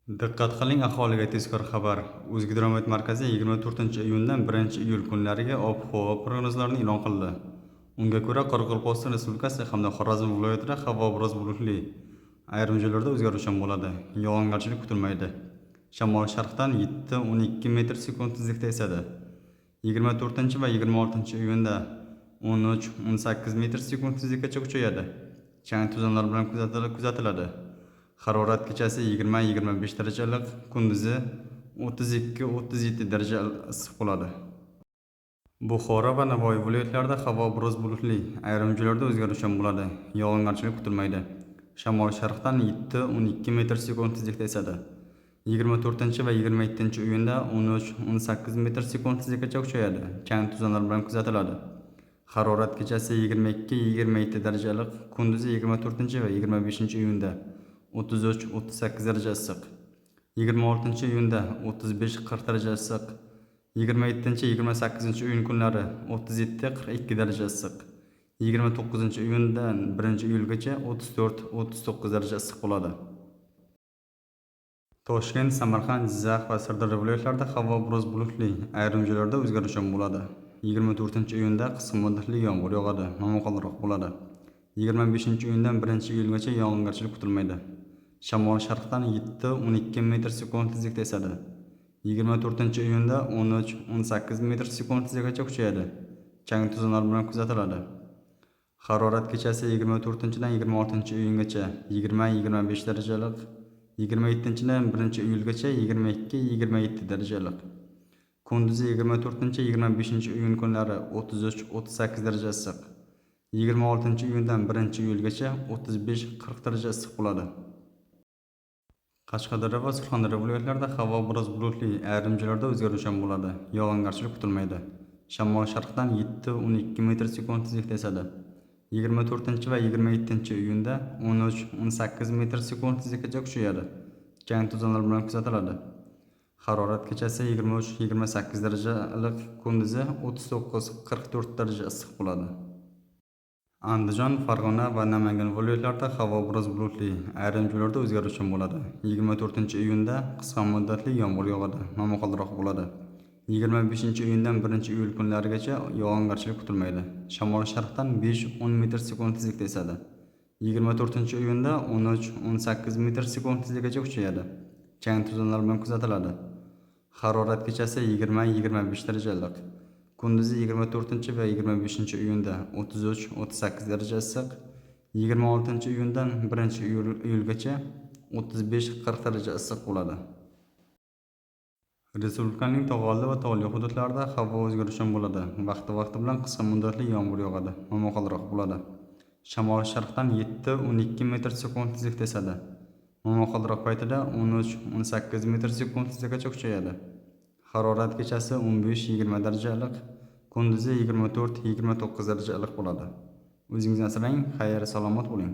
Diqqat qiling, aholiga tezkor xabar. O'zgidromet markazi 24-iyundan 1-iyul kunlariga ob-havo prognozlarini e'lon qildi. Unga ko'ra, Qoraqalpog'iston Respublikasi hamda Xorazm viloyatida havo biroz bulutli, ayrim joylarda o'zgaruvchan bo'ladi. Yog'ingarchilik kutilmaydi. Shamol sharqdan 7-12 metr sekund tezlikda esadi. 24 va 26-iyunda 13-18 metr sekund tezlikgacha kuchayadi. Chang to'zonlar bilan kuzatiladi. Harorat kechasi 20-25 daraja iliq, kunduzi 32-37 daraja issiq bo'ladi. Buxoro va Navoiy viloyatlarida havo biroz bulutli, ayrim joylarda o'zgaruvchan bo'ladi. Yog'ingarchilik kutilmaydi. Shamol sharqdan 7-12 metr sekund tezlikda esadi. 24 va 27-iyunda 13-18 metr sekund tezlikgacha kuchayadi. Chang to'zonlar bilan kuzatiladi. Harorat kechasi 22-27 daraja iliq, kunduzi 24 va 25-iyunda 33-38 daraja issiq. 26-iyunda 35-40 daraja issiq. 27-28-iyun kunlari 37-42 daraja issiq. 29-iyundan 1-iyulgacha 34-39 daraja issiq bo'ladi. Toshkent, Samarqand, Jizzax va Sirdaryo viloyatlarida havo biroz bulutli, ayrim joylarda o'zgaruvchan bo'ladi. 24-iyunda qisqa muddatli yomg'ir yog'adi, momaqaldiroq bo'ladi. 25-iyundan 1-iyulgacha yog'ingarchilik kutilmaydi. Shamol sharqdan 7-12 metr sekund tezlikda esadi. 24-iyunda 13-18 metr sekund tezlikgacha kuchayadi. Chang to'zonlar bilan kuzatiladi. Harorat kechasi 24-dan 26-iyungacha 20-25 daraja iliq, 27-dan 1-iyulgacha 22-27 daraja iliq. Kunduzi 24-25-iyun kunlari 33-38 daraja issiq. 26-iyundan 1-iyulgacha 35-40 daraja issiq bo'ladi. Qashqadaryo va Surxondaryo viloyatlarida havo biroz bulutli, ayrim joylarda o'zgaruvchan bo'ladi. Yog'ingarchilik kutilmaydi. Shamol sharqdan 7-12 metr sekund tezlikda esadi. 24 va 27-iyunda 13-18 metr sekund tezlikgacha kuchayadi. Chang to'zonlar bilan kuzatiladi. Harorat kechasi 23-28 daraja iliq, kunduzi 39-44 daraja issiq bo'ladi. Andijon, Farg'ona va Namangan viloyatlarida havo biroz bulutli, ayrim joylarda o'zgaruvchan bo'ladi. 24-iyunda qisqa muddatli yomg'ir yog'adi, momaqaldiroq bo'ladi. 25-iyundan 1-iyul kunlarigacha yog'ingarchilik kutilmaydi. Shamol sharqdan 5-10 metr sekund tezlikda esadi. 24-iyunda 13-18 metr sekund tezlikgacha kuchayadi. Chang to'zonlar bilan kuzatiladi. Harorat kechasi 20-25 daraja iliq. Kunduzi 24 va 25-iyunda 33-38 daraja issiq. 26-iyundan 1-iyulgacha 35-40 daraja issiq bo'ladi. Respublikaning tog'oldi va tog'li hududlarida havo o'zgaruvchan bo'ladi. Vaqti-vaqti bilan qisqa muddatli yomg'ir yog'adi, momaqaldiroq bo'ladi. Shamol sharqdan 7-12 metr sekund tezlikda esadi. Momaqaldiroq paytida 13-18 metr sekund tezlikgacha kuchayadi. Harorat kechasi 15-20 daraja iliq, kunduzi 24-29 daraja iliq bo'ladi. O'zingizni asrang, xayr, salomat bo'ling.